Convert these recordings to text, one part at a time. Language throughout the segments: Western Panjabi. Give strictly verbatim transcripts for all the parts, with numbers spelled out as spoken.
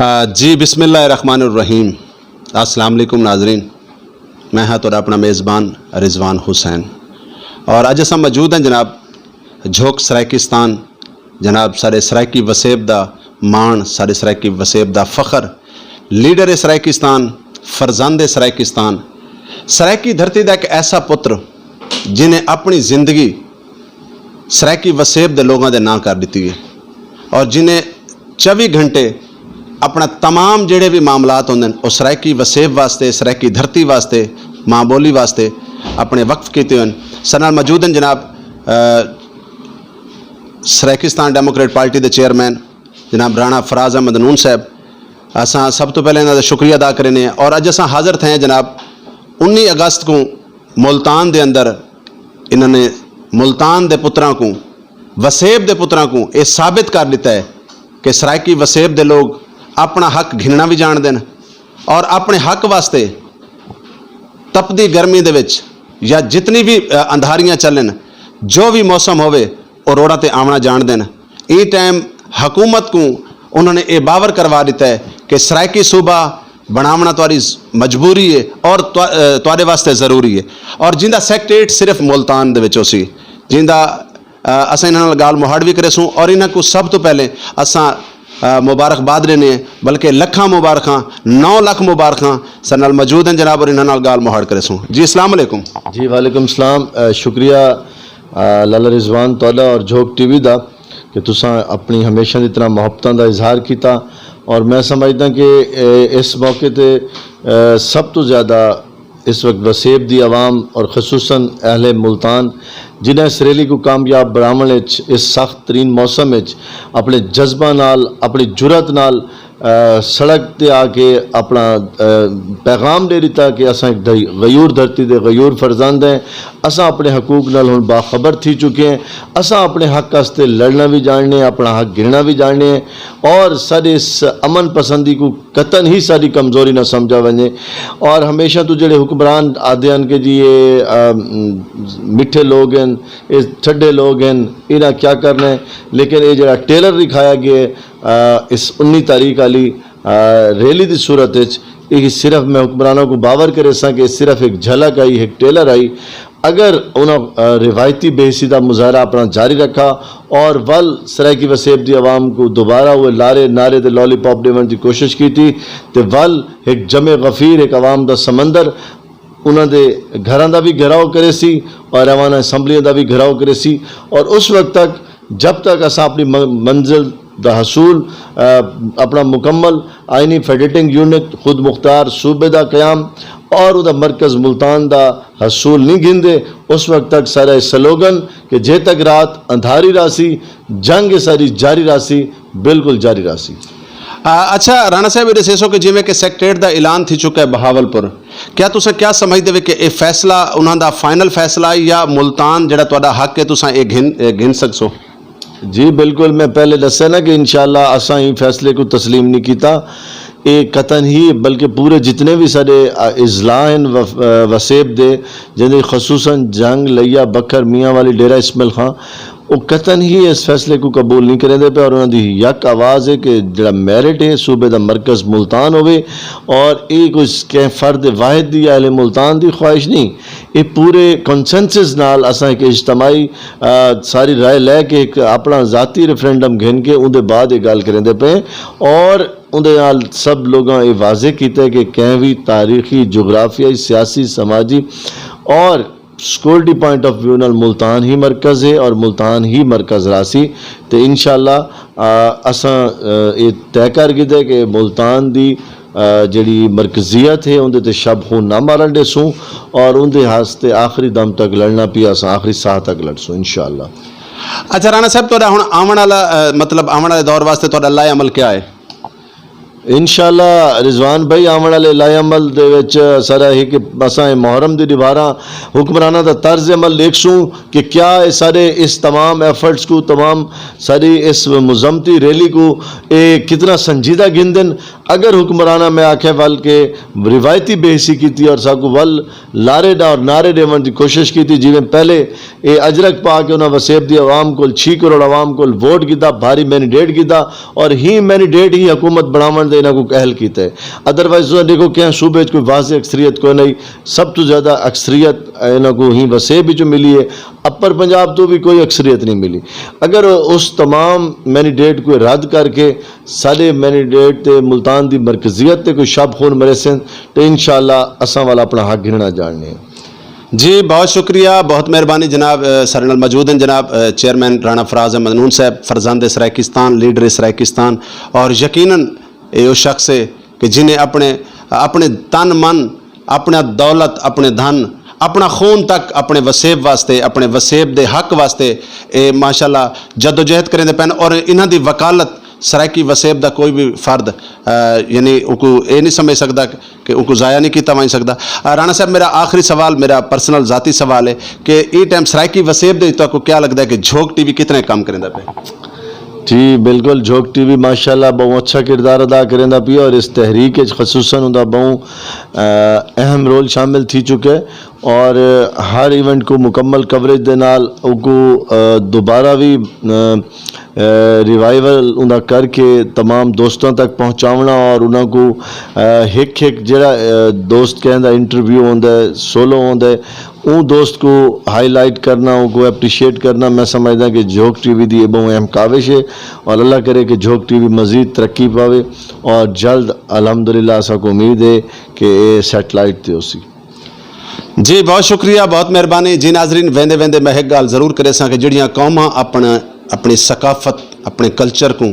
آ، جی، بسم اللہ الرحمن الرحیم۔ السلام علیکم ناظرین، میں ہاں تہاڈا اپنا میزبان رضوان حسین، اور اج اساں موجود ہیں جناب جھوک سرائیکستان، جناب سارے سرائیکی وسیب دا مان، سارے سرائیکی وسیب دا فخر، لیڈر سرائیکستان، فرزند سرائیکستان۔ سرائیکی دھرتی دا ایک ایسا پتر جنہیں اپنی زندگی سرائیکی وسیب دے لوگاں دے ناں کر دتی ہے، اور جنہیں چوی گھنٹے اپنا تمام جڑے بھی معاملات ہوندے نے، وہ سرائیکی وسیب واسطے، سرائیکی دھرتی واسطے، ماں بولی واسطے اپنے وقف کیتے ہوئے۔ سر نال موجود ہیں جناب، آ، سرائیکستان ڈیموکریٹ پارٹی دے چیئرمین جناب رانا فراز احمد نون صاحب۔ اساں سب تو پہلے انہاں دا شکریہ ادا کرنے ہیں، اور اج اساں حاضر تھے ہیں جناب، انی اگست کو ملتان دے اندر انہاں نے ملتان دے پتراں کو، وسیب دے پتراں کو یہ ثابت کر دیتا ہے کہ سرائیکی وسیب دے لوگ اپنا حق گھننا بھی جان دین، اور اپنے حق واسطے تپدی گرمی دے وچ یا جتنی بھی، آ، اندھاریاں چلن، جو بھی موسم ہوئے، وہ روڈاں تے آونا جان دین۔ ایں ٹائم حکومت کو انہوں نے یہ باور کروا دیتا ہے کہ سرائیکی صوبہ بناونا تہاڈی مجبوری ہے اور توا-، آ، تہاڈے واسطے ضروری ہے۔ اور جندا سیکریٹریٹ صرف ملتان دے وچ سی، جندا، آ، اساں انہاں نال گال مہاڑ بھی کرے سوں، اور انہاں کو سب تو پہلے اساں، آ، مبارکباد دینے ہیں، بلکہ لکھاں مبارکاں، نو لکھ مبارکاں۔ سر نال موجود ہیں جناب، اور انہاں نال گال مہاڑ کرے سوں۔ جی، السلام علیکم۔ جی، وعلیکم السلام۔ آ، شکریہ، آ، لالا رضوان، تہاڈا اور جھوک ٹی وی دا، کہ تساں اپنی ہمیشہ دی طرح محبتاں دا اظہار کیتا۔ اور میں سمجھدا کہ، اے، اس موقع تے، اے، سب تو زیادہ اس وقت وسیب دی عوام اور خصوصاً اہل ملتان، جنہاں اس ریلی کو کامیاب بناون وچ اس سخت ترین موسم وچ اپنے جذبہ نال، اپنی جرات نال، اے، سڑک تے آ کے اپنا، اے، پیغام دے دیتا کہ اساں ایک دھر-، غیور دھرتی دے غیور فرزند ہیں، اساں اپنے حقوق نال ہن باخبر تھی چکے ہیں، اساں اپنے حق واسطے لڑنا بھی جاننے ہیں، اپنا حق گرنا بھی جاننے ہیں، اور ساڈے اس امن پسندی کو قطعاً ہی ساڈی کمزوری نہ سمجھا ونجے۔ اور ہمیشہ تو جڑے حکمران آدھے ہیں کہ جی یہ، آ، م-، میٹھے لوگ ہیں، یہ ٹھڈے لوگ ہیں، انہاں کیا کرنا ہے، لیکن یہ جڑا ٹیلر دکھایا گیا ہے، آ، اس انی تاریخ والی، آ، ریلی دی صورت وچ، یہ صرف میں حکمرانوں کو باور کرے ساں کہ صرف ایک جھلک آئی، ایک ٹیلر آئی۔ اگر انہاں، آ، روایتی بے حسی دا مظاہرہ اپنا جاری رکھا اور ول سرائیکی وسیب دی عوام کو دوبارہ وہ لارے نعرے تے لالی پاپ دیون دی کوشش کی تھی، تے ول ایک جمع غفیر، ایک عوام دا سمندر انہاں دے گھراں دا بھی گھراؤ کرے سی اور ایوان اسمبلیاں دا بھی گھراؤ کرے سی۔ اور اس وقت تک، جب تک اساں اپنی من-، منزل دا حصول، آ، اپنا مکمل آئینی فیڈریٹنگ یونٹ، خود مختار صوبے دا قیام اور اوندا مرکز ملتان دا حصول نہیں گھندے، اس وقت تک سارا یہ سلوگن کہ جے تک رات اندھاری راسی، جنگ ساری جاری راسی، بالکل جاری راسی۔ آ، اچھا رانا صاحب، یہ دسو کہ جویں کہ سیکریٹریٹ دا اعلان تھی چکا ہے بہاول پور، کیا تساں کیا سمجھدے وے کہ یہ فیصلہ انہاں دا فائنل فیصلہ ہے یا ملتان جڑا تہاڈا حق ہے تساں یہ گھن، یہ گھن سکسو؟ جی بالکل، میں پہلے دسیا نا کہ انشاءاللہ اساں ہی فیصلے کو تسلیم نہیں کیتا۔ یہ قطن ہی بلکہ پورے جتنے بھی سارے، آ، اضلاع ہیں وف-، آ، وسیب دے، جن خصوصاً جنگ، لیا، بکھر، میاں والی، ڈیرہ اسماعیل خان، وہ قطن ہی اس فیصلے کو قبول نہیں کریں دے پہ، اور انہاں دی یک آواز ہے کہ جڑا میرٹ ہے صوبے دا مرکز ملتان ہوئے، اور یہ کوئی کہیں فرد واحد دی یا اہل ملتان دی خواہش نہیں۔ یہ پورے کنسنسس نال اساں ایک اجتماعی، آ، ساری رائے لے کے ایک اپنا ذاتی ریفرنڈم گھن کے اون دے بعد یہ گل کریں دے پہ، اور اون دے نال سب لوگاں یہ واضح کیتا ہے کہ کہیں بھی تاریخی، جغرافیائی، سیاسی، سماجی اور سیکورٹی پوائنٹ آف ویو نال ملتان ہی مرکز ہے اور ملتان ہی مرکز راسی۔ تے انشاءاللہ، آ، اساں، آ، یہ طے کر گئے کہ ملتان دی، آ، جڑی مرکزیت ہے، اون دے تے شب خون نہ مارن دے سوں اور اون دے ہاستے آخری دم تک لڑنا پیا، اساں آخری ساہ تک لڑ سوں انشاءاللہ۔ اچھا رانا صاحب، تہاڈا ہن آون والا، آ، مطلب آون والے دور واسطے تہاڈا لائحہ عمل کیا ہے؟ انشاءاللہ رضوان بھائی، آون والے لائحہ عمل دے وچ سارا ہی کہ اساں محرم دی دیواراں حکمراناں دا طرز عمل دیکھسوں کہ کیا اے سارے اس تمام ایفرٹس کو، تمام ساری اس مذمتی ریلی کو اے کتنا سنجیدہ گھندن۔ اگر حکمراناں میں آکھیا ول کہ روایتی بے حسی کیتی اور ساکو ول لارے دا اور نعرے دیون دی کوشش کیتی، جیویں پہلے اے اجرک پا کے انہاں وسیب دی عوام کول، چھ کروڑ عوام کول ووٹ کیتا، بھاری مینڈیٹ کیتا اور ہی مینڈیٹ ہی حکومت بناون انہاں کو اہل کیتا ہے۔ ادروائز تساں دیکھو کہ صوبے وچ کوئی واضح اکثریت کوئی نہیں، سب تو زیادہ اکثریت انہاں کو ہی وسیب وچ ملی ہے۔ اپر پنجاب تو بھی کوئی اکثریت نہیں ملی۔ اگر اس تمام مینیڈیٹ کو رد کر کے سارے مینیڈیٹ تے ملتان دی مرکزیت تے کوئی شب خون مرے سن، تو انشاءاللہ اساں والا اپنا حق گھننا جاننے ہیں۔ جی، بہت شکریہ، بہت مہربانی جناب۔ اے، سارے نال موجود ہیں جناب، اے، چیئرمین رانا فراز احمد نون صاحب، فرزند سرائیکستان، لیڈر سرائیکستان، اور یقیناً یہ وہ شخص ہے کہ جنہیں اپنے اپنے تن من، اپنا دولت، اپنے دھن، اپنا خون تک اپنے وسیب واسطے، اپنے وسیب دے حق واسطے، اے ماشاءاللہ جدوجہد کریں دے پین، اور انہاں دی وکالت سرائیکی وسیب دا کوئی بھی فرد، آ، یعنی اوکو اے نہیں سمجھ سکدا کہ اوکو ضائع نہیں کیتا وائیں سکدا۔ آ، رانا صاحب، میرا آخری سوال، میرا پرسنل ذاتی سوال ہے کہ اے ٹائم سرائیکی وسیب دے تو کو کیا لگدا ہے کہ جھوک ٹی وی کتنے کام کریں دا پہ؟ جی بالکل، جھوک ٹی وی ماشاءاللہ بہت اچھا کردار ادا کریندا پیا، اور اس تحریک وچ خصوصاً اوندا بہت اہم رول شامل تھی چکا ہے، اور ہر ایونٹ کو مکمل کوریج دے نال اوکو دوبارہ وی ریوائیول اوندا کر کے تمام دوستاں تک پہنچاونا، اور انہاں کو ہک ہک جڑا دوست کہندا انٹرویو ہوندا ہے، سولو ہوندا ہے، اون دوست کو ہائی لائٹ کرنا، ان کو اپریشیٹ کرنا، میں سمجھدا کہ جھوک ٹی وی دی یہ بہت اہم کاوش ہے، اور اللہ کرے کہ جھوک ٹی وی مزید ترقی پاوے، اور جلد الحمدللہ اساں کو امید ہے کہ یہ سیٹلائٹ تے ہو سی۔ جی بہت شکریہ، بہت مہربانی۔ جی ناظرین، ویندے ویندے میں ایک گل ضرور کرے ساں کہ جڑیاں قوماں اپنا اپنی ثقافت، اپنے کلچر کو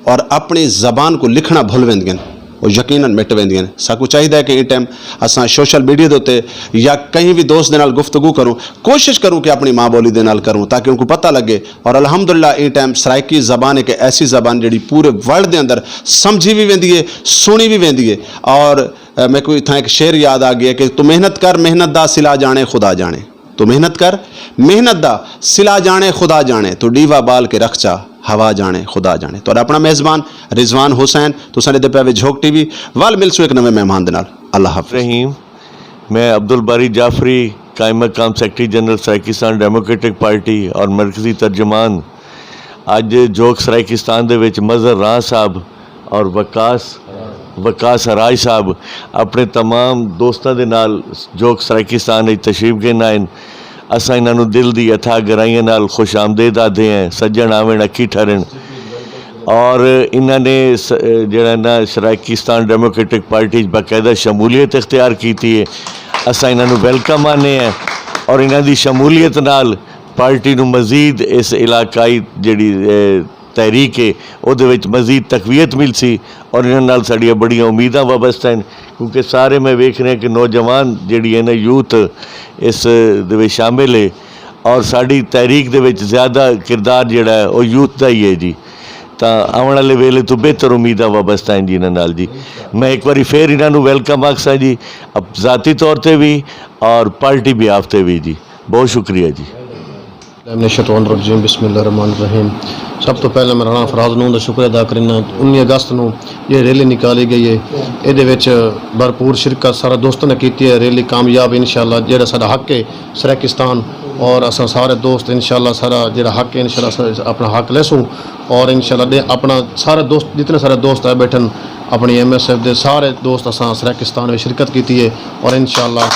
اور اپنی زبان کو لکھنا بھول ویندیاں، وہ یقیناً مٹ ویندیاں۔ ساکو چاہیدا ہے کہ ان ٹائم اساں سوشل میڈیا دے اُتے یا کہیں بھی دوست دے نال گفتگو کروں، کوشش کروں کہ اپنی ماں بولی دے نال کروں تاکہ ان کو پتہ لگے۔ اور الحمدللہ ان ٹائم سرائیکی زبان ایک ایسی زبان جڑی پورے ورلڈ دے اندر سمجھی بھی ویندی ہے، سنی بھی ویندی ہے۔ اور میرے کو اتنا ایک شعر یاد آ گیا کہ تو محنت کر، محنت دا صلہ جانے خدا جانے۔ تو محنت کر، محنت دا صلہ جانے خدا جانے، تو ڈیوا بال کے رکھ چا، ہوا جانے خدا جانے۔ تو اپنا میزبان رضوان حسین، تو سنے دے پہ جھوک ٹی وی۔ وال ملسو ایک نویں مہمان دے نال۔ اللہ حافظ۔ رحیم، میں عبد الباری جعفری، قائم مقام secretary general Saraikistan democratic party اور مرکزی ترجمان، اج جوک سرائیکستان دے وچ مظہر راں صاحب اور وکاس، وکاس راج صاحب اپنے تمام دوستاں دے نال جوک سرائیکستان وچ تشریف گھن آئے۔ اساں انہاں نوں دل دی اتھا گہرائیاں نال خوش آمدید آدھے ہیں، سجن آون اکھی ٹھرن۔ اور انہاں نے س-، جڑا نا سرائیکستان ڈیموکریٹک پارٹی وچ باقاعدہ شمولیت اختیار کیتی ہے۔ اساں انہاں نوں ویلکم آنے ہیں اور انہاں دی شمولیت نال پارٹی نوں مزید اس علاقائی جڑی، اے، تحریک ہے، اودے وچ مزید تقویت مل سی اور انہاں نال ساڈیاں بڑیاں امیداں وابستہ ہیں، کیونکہ سارے میں ویکھ رہے ہیں کہ نوجوان جڑی ہے نا، یوتھ اس دے وچ شامل ہے اور ساڈی تحریک دے وچ زیادہ کردار جڑا ہے، او یوتھ دا ہی ہے جی۔ تاں آون والے ویلے تو بہتر امیداں وابستہ ہیں جی انہاں نال جی۔ میں ایک واری پھر انہاں نوں ویلکم آکھساں جی، اپ-، ذاتی طور تے بھی اور پارٹی بھی آپ تے بھی جی۔ بہت شکریہ جی۔ من الشیطان الرجیم، بسم اللہ الرحمن الرحیم۔ سب تو پہلے میں رانا فراز نون دا شکر ادا کرنا۔ انی اگست نو یہ ریلی نکالی گئی ہے، اے دے وچ بھرپور شرکت سارا دوستوں نے کیتی ہے۔ ریلی کامیاب انشاءاللہ، جیڑا سارا حق ہے سرائیکستان، اور اساں سارے دوست انشاءاللہ سارا جیڑا حق ہے انشاءاللہ سارا اپنا حق لیسوں، اور انشاءاللہ دے اپنا سارے دوست، جتنے سارے دوست آئے بیٹھن، اپنی ایم ایس ایف دے سارے دوست اساں سرائیکستان وچ شرکت کیتی ہے، اور انشاءاللہ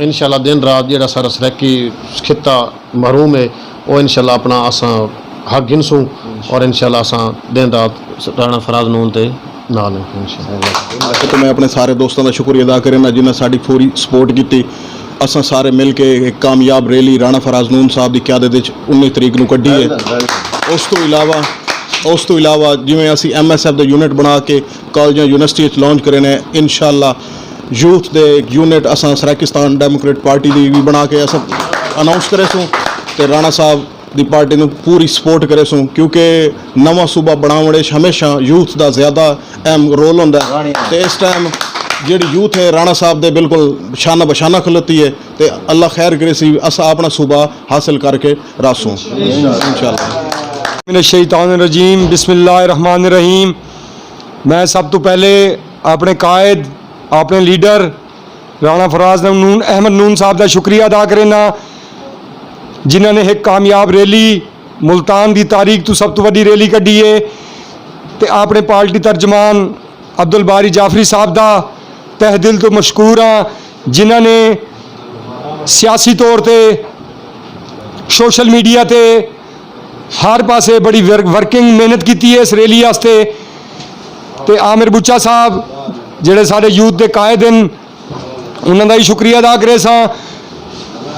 انشاءاللہ دن رات جیڑا سارا سرائیکی خطہ محروم ہے، وہ انشاءاللہ اپنا اساں حق گھنسوں، اور انشاءاللہ اساں دن رات رانا فراز نون تے نال ہیں انشاءاللہ۔ تو میں اپنے سارے دوستاں دا شکریہ ادا کرنا جنہاں ساڈی پوری سپورٹ کیتی۔ اساں سارے مل کے ایک کامیاب ریلی رانا فراز نون صاحب دی قیادت وچ انیس تاریخ نوں کڈی ہے۔ اس تو علاوہ، اس تو علاوہ جویں اسی ایم ایس ایف دا یونٹ بنا کے کالجاں یونیورسٹی وچ لانچ کرنے ہیں، انشاءاللہ یوتھ دے ایک یونٹ اساں سرائیکستان ڈیموکریٹ پارٹی دی بھی بنا کے اساں اناؤنس کرے سوں، تے رانا صاحب دی پارٹی نوں پوری سپورٹ کرے سوں، کیونکہ نواں صوبہ بناون وچ ہمیشہ یوتھ دا زیادہ اہم رول ہوندا ہے، تے اس ٹائم جیڑی یوتھ ہے رانا صاحب دے بالکل شانہ بشانہ کھلوتی ہے، تے اللہ خیر کرے سی اساں اپنا صوبہ حاصل کر کے راسوں انشاءاللہ۔ من الشیطان الرجیم، بسم اللہ الرحمن الرحیم۔ میں سب تو پہلے اپنے قائد، اپنے لیڈر رانا فراز نون، احمد نون صاحب دا شکریہ ادا کرنا، جنہاں نے ایک کامیاب ریلی، ملتان دی تاریخ تو سب تو وڈی ریلی کڈی ہے۔ تے اپنے پارٹی ترجمان عبدالباری جعفری صاحب دا تہہ دل تو مشکور ہاں، جنہاں نے سیاسی طور تے، سوشل میڈیا تے، ہر پاسے بڑی ورک- ورکنگ محنت کیتی ہے اس ریلی واسطے۔ تے عامر بچا صاحب، جڑے سارے یوتھ دے قائد ہیں، انہاں دا ہی شکریہ ادا کرے ساں۔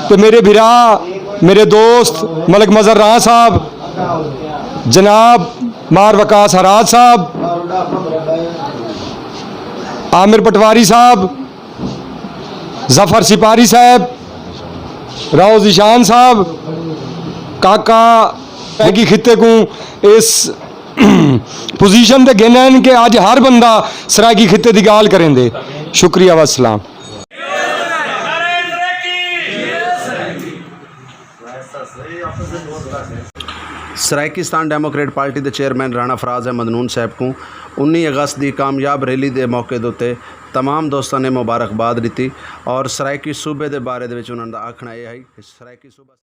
تے میرے بھرا، میرے دوست ملک مظہر راں صاحب، جناب مار وقاص حراد صاحب، عامر پٹواری صاحب، ظفر سپاری صاحب، راؤ ذیشان صاحب، کاکا، سرائیکی خطے کو اس پوزیشن تے گھن ہن کہ اج ہر بندہ سرائیکی خطے دی گال کریں دے۔ شکریہ، والسلام۔ سرائیکستان ڈیموکریٹ پارٹی دے چیئرمین رانا فراز احمد نون صاحب کو انی اگست دی کامیاب ریلی دے موقع دے اُتے تمام دوستاں نے مبارکباد دتی اور سرائیکی صوبے دے بارے دے وچ انہاں دا آکھنا اے ہے کہ سرائیکی صوبہ